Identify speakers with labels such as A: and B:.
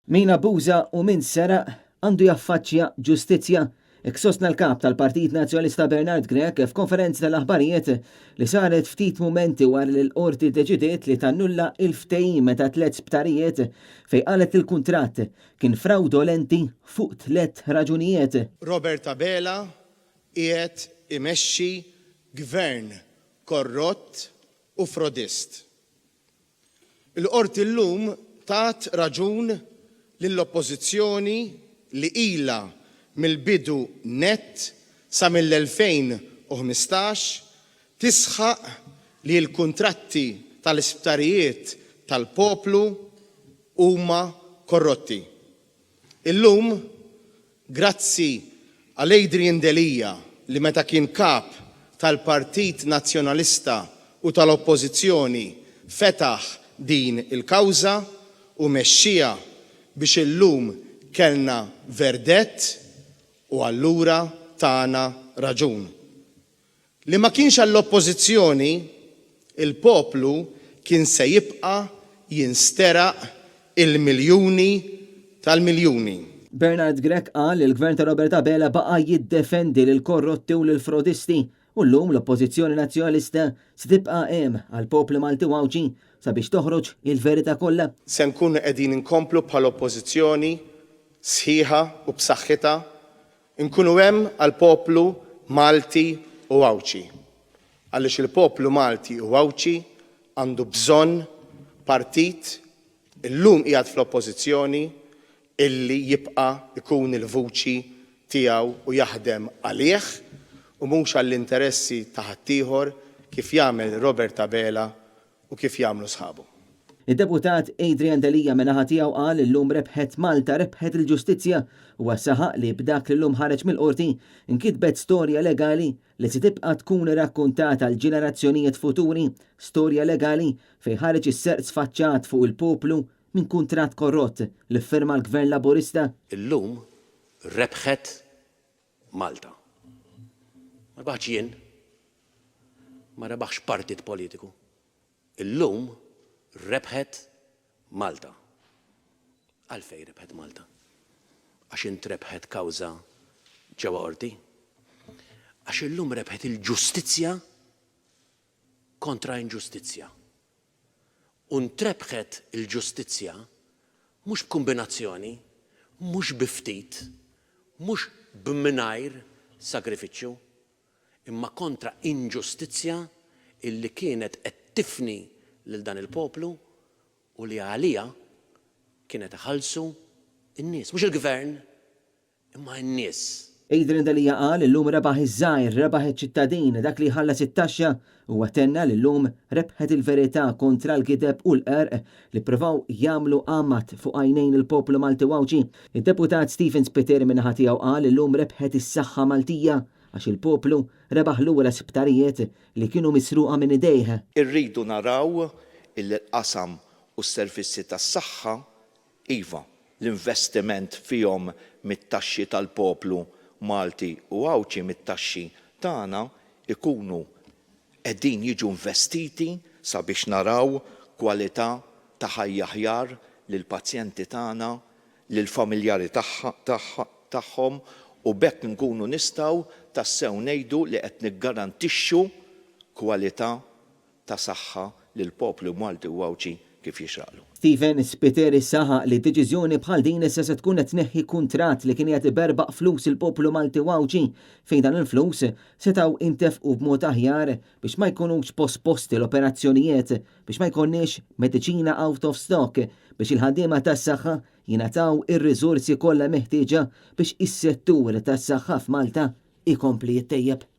A: Min abbuża u min seraq għandu jaffaċċja ġustizzja, hekk sostna l-Kap tal-Partit Nazzjonalista Bernard Grech f'konferenza tal-aħbarijiet li saret ftit mumenti wara li l-Qorti ddeċidiet li tannulla il-ftehim ta' tliet sptarijiet fejn qalet li l-kuntratt kien frawdolenti fuq tliet raġunijiet.
B: Robert Abela qiegħed imexxi Gvern korrott u frodist. Il-Qorti llum tat raġun lill-Oppożizzjoni li ilha mill-bidu nett sa mill-2015 tisħaq li l-kuntratti tal-isptarijiet tal-poplu huma korrotti. Illum, grazzi għal Adrian Delia li meta kien Kap tal-Partit Nazzjonalista u tal-Oppożizzjoni fetaħ din il-kawża u mexxiha biex illum kellna verdett u allura tana raġun. Li ma kienx għall-Oppożizzjoni, il-poplu kien se jibqa' jinsteraq il-miljuni tal-miljuni.
A: Bernard Grech qal li l-Gvern ta' Robert Abela baqa' jiddefendi lill-korrotti u lill-frodisti u llum l-Oppożizzjoni Nazzjonalista se tibqa' hemm għall-poplu Malti u Għawdxi sabiex toħroġ il-verità kollha.
B: Se nkunu qegħdin inkomplu bħala Oppożizzjoni sħiħa u b'saħħitha Inkunu hemm għall-poplu Malti u Għawdxi, għaliex il-poplu Malti u Għawdxi għandu bżonn partit, illum qiegħed fl-Oppożizzjoni, illi jibqa' jkun il-vuċi tiegħu u jaħdem għalih u mhux għall-interessi ta' ħaddieħor kif jagħmel Robert Abela u kif jagħmlu sħabu.
A: Id-Deputat Adrian Delia min-naħa tiegħu qal li llum rebħet Malta, rebħet il-ġustizzja. Huwa saħaq li b'dak li llum ħareġ mill-Qorti nkitbet storja legali li se tibqa' tkun irrakkuntata għal ġenerazzjonijiet futuri, storja legali fejn ħareġ is-serq sfaċċat fuq il-poplu minn kuntratt korrott li ffirma l-Gvern Laburista.
C: Illum rebħet Malta. Ma rebaħtx jien. Ma rebaħx partit politiku. Illum rebħet Malta. Għalfejn rebħet Malta? Għax intrebħet kawża ġewwa qorti? Għax illum rebħet il-ġustizzja kontra inġustizzja. U ntrebħet il-ġustizzja mhux b'kumbinazzjoni, mhux bi ftit, mhux b'mingħajr sagrifiċċju, imma kontra inġustizzja illi kienet qed tifni lil dan il-poplu u li għaliha kienet iħallsu n-nies, mhux il-gvern! Imma n-nies.
A: Adrian Delia qal li llum rebaħ iż-żgħir, rebaħ iċ-ċittadin, dak li jħallas it-taxxa. Huwa tenna li llum rebħet il-verità kontra l-gideb u l-qerq li ppruvaw jagħmlu għamad fuq għajnejn il-poplu Malti u Għawdxi. Id-Deputat Stephen Spiteri min-naħa tiegħu qal li llum rebħet is-saħħa Maltija għax il-poplu rebaħ lura sptarijiet li kienu misruqa minn idejh.
D: Irridu naraw illi l-qasam u s-servizzi tas-saħħa Iva, l-investiment fihom mit-taxxi tal-poplu Malti u Għawdxi, mit-taxxi tagħna, ikunu qegħdin jiġu investiti sabiex naraw kwalità ta' ħajja aħjar lill-pazjenti tagħna, lill-familjari tagħhom u b'hekk nkunu nistgħu tassew ngħidu li qed niggarantixxu kwalità ta' saħħa lill-poplu Malti u Għawdxi kif jixraqlu.
A: Stephen Spiteri saħaq li deċiżjoni bħal din issa se tkun qed tneħħi kuntratt li kien qiegħed iberbaq flus il-poplu Malti u Għawdxi fejn dan il-flus setgħu intefqu b'mod aħjar biex ma jkunux posposti l-operazzjonijiet, biex ma jkollniex mediċina out of stock, biex il-ħaddiema tas-saħħa jingħataw ir-riżorsi kollha meħtieġa biex is-settur tas-saħħa f'Malta ikompli jittejjeb.